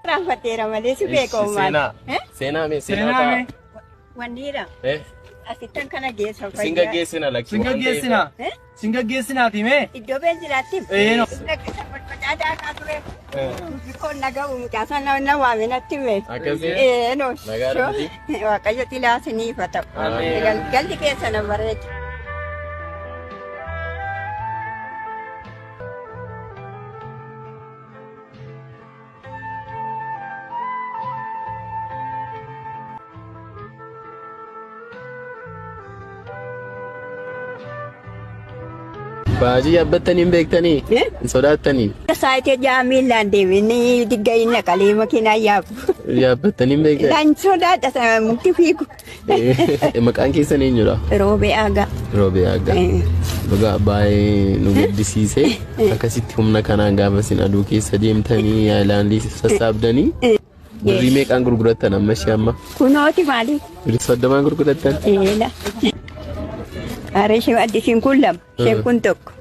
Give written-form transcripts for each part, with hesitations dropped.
Raanfateera malee si beeka uumaan. Seenaa. Seenaa mee seenaa Seenaa mee? ta'a. Wanniidha. Eh? Asittan kana geessa Sin gaggeessina lakkii. Sin gaggeessina. Eh? Sin gaggeessinaati mee? Iddoo been jiraatti. Ee, no. Qocaa daakaa ture. Koon nagahu mucaa sana na waame natti hime. Akkasii? Ee, no. Nagaa dhabdi? Waaqayyo xilaa siniif haa ta'u. Ameen. Galgalli keessa na bareeda. Baajii yaabbattanii hin beektanii? Eh? Hin sodaattanii? Saayitee ja'a miillaan deeme inni digga inni naqalee makiinaa yaabu. Yaabbattanii hin beektanii? Isaan sodaadha sana mukti fiigu. Maqaan keessan eenyudha? Roobee aagaa. Roobee Aggaa. Dhugaa baay'ee nu gaddisiise. Akkasitti humna kanaan gaafa isin aduu keessa deemtanii aayilaandii sassaabdanii birrii meeqaan gurgurattan amma ishee amma? Kunooti maali? Birrii 30n gurgurattan? Eela. Aare ishee addi ishiin kun lama, isheen kun tokko.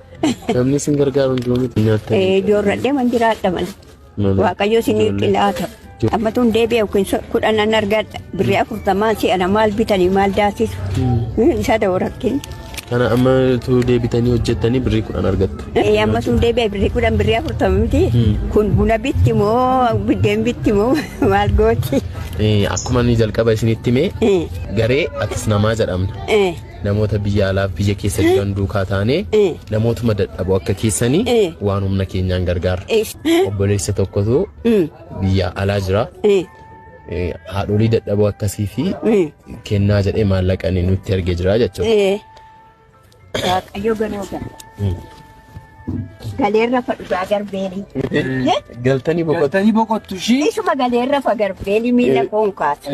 Namni isin gargaaru hin jiru miti nyaattanii. Ijoorradhee man jiraadha malee. Malee. Waaqayyo isinii Ijoollee. xilaa ta'u. Amma tun deebi'e yookiin 10n argadha. Birrii 40n si'ana maal bitanii maal daasisu. Isa ta'u rakkin. Kana amma utuu deebitanii hojjettanii birrii 10 argattu. Amma sun deebi'e birrii 10 birrii 40 miti. Kun buna bitti moo biddeen bitti moo maal gooti? Akkuma inni jalqaba isinitti hime garee atis namaa jedhamna. Namoota biyya alaaf biyya keessa jiran duukaa taanee namootuma dadhaboo akka keessanii waan humna keenyaan gargaarra. Obboleessa tokkotu biyya alaa jira. Haadholii dadhaboo akkasii fi kennaa jedhee maallaqa inni nutti ergee jira jechuudha. Waaqayyo garuu gala. Galeerra fa dhugaa garbeelii. Galtanii boqotu. Galtanii boqottu ishii. Isuma galeerra fa garbeelii miila koon kaasa.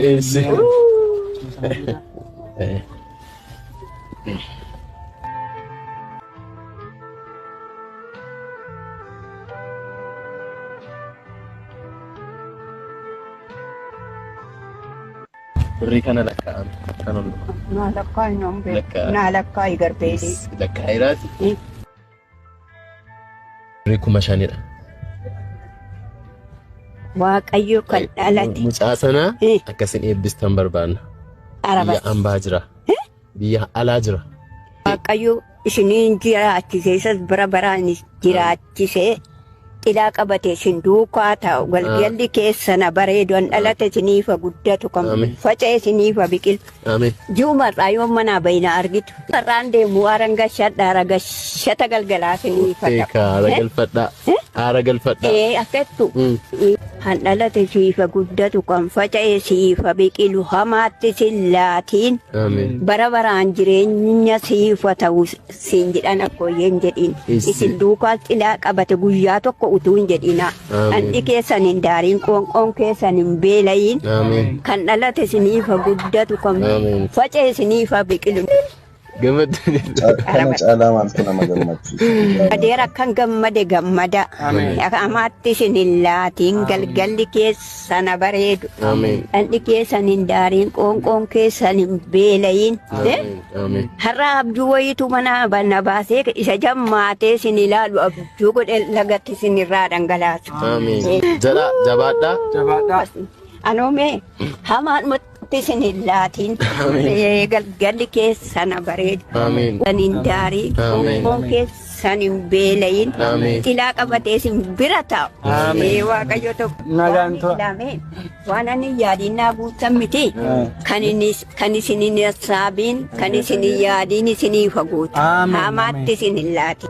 Birrii kana lakkaa'ame. Kan ol dhufa. Naa lakkaa'i naan beeku. Lakkaa'e. Naa lakkaa'ii garbeelii. Lakkaa'eeraati. Birrii 5,000dha. Waaqayyo kan dhalate. Mucaa sana akkasin eebbistan barbaanna. Biyya Arabas. ambaa jira. Biyya alaa jira. Waaqayyo isiniin jiraachise isas bara baraan jiraachisee xilaa qabate isin duukaa ta'u galgalli keessana bareedu an dhalate isiniifa guddatu kan Ameen. faca'e isiniifa biqilu. Ameen. Ji'umarraa yoo manaa bayina argitu. Har'aan deemu waaran gashadha haara gashata galgalaa isiniifa ta'u. Eekaa haara galfadhaa. Haara galfadhaa. Ee akkattu kan dhalate siifa guddatu kan faca'e siifa biqilu hamaatti sin laatiin Ameen. bara baraan jireenya siifa ta'u siin jedhan akkooyyeen jedhin. Issi. Isin duukaa xilaa qabate guyyaa tokko utuu hin jedhina. Ameen. Dhandhi keessan hin daariin qoonqoon keessan hin beelayin. Ameen. Kan dhalate isiniifa guddatu kan Ameen. faca'e isiniifa biqilu. Gammaddanii. Kana caalaa maaltu nama gammachiisa? Adeera akkan gammade gammada. Amaatti isin hin laatiin galgalli keessana bareedu. Ameen. Dhandhi keessan hin daariin qoonqoon keessan hin beelayin. Ameen. Ameen. Har'a abjuu wayiitu mana na baasee isa jammaatee isin ilaalu abjuu godhe lagatti isin irraa dhangalaasu. Ameen. Jedhaa jabaadhaa. Jabaadhaa. Anoomee hamaadhumatti isin hin laatiin. Galgalli keessana bareedu. Ameen. Kan hin daariin Ameen. qoonqoon keessan hin beelayin. Ameen. Xilaa qabatee isin bira taa'u. Ameen. Waaqayyo tokko. Nagaan tura. Ameen. Waan ani yaadiin naa guutan miti. Kan inni kan isin hin hassaabiin, kan isin hin yaadiin isiniif haguutu. Ameen. Hamaatti isin hin laatin.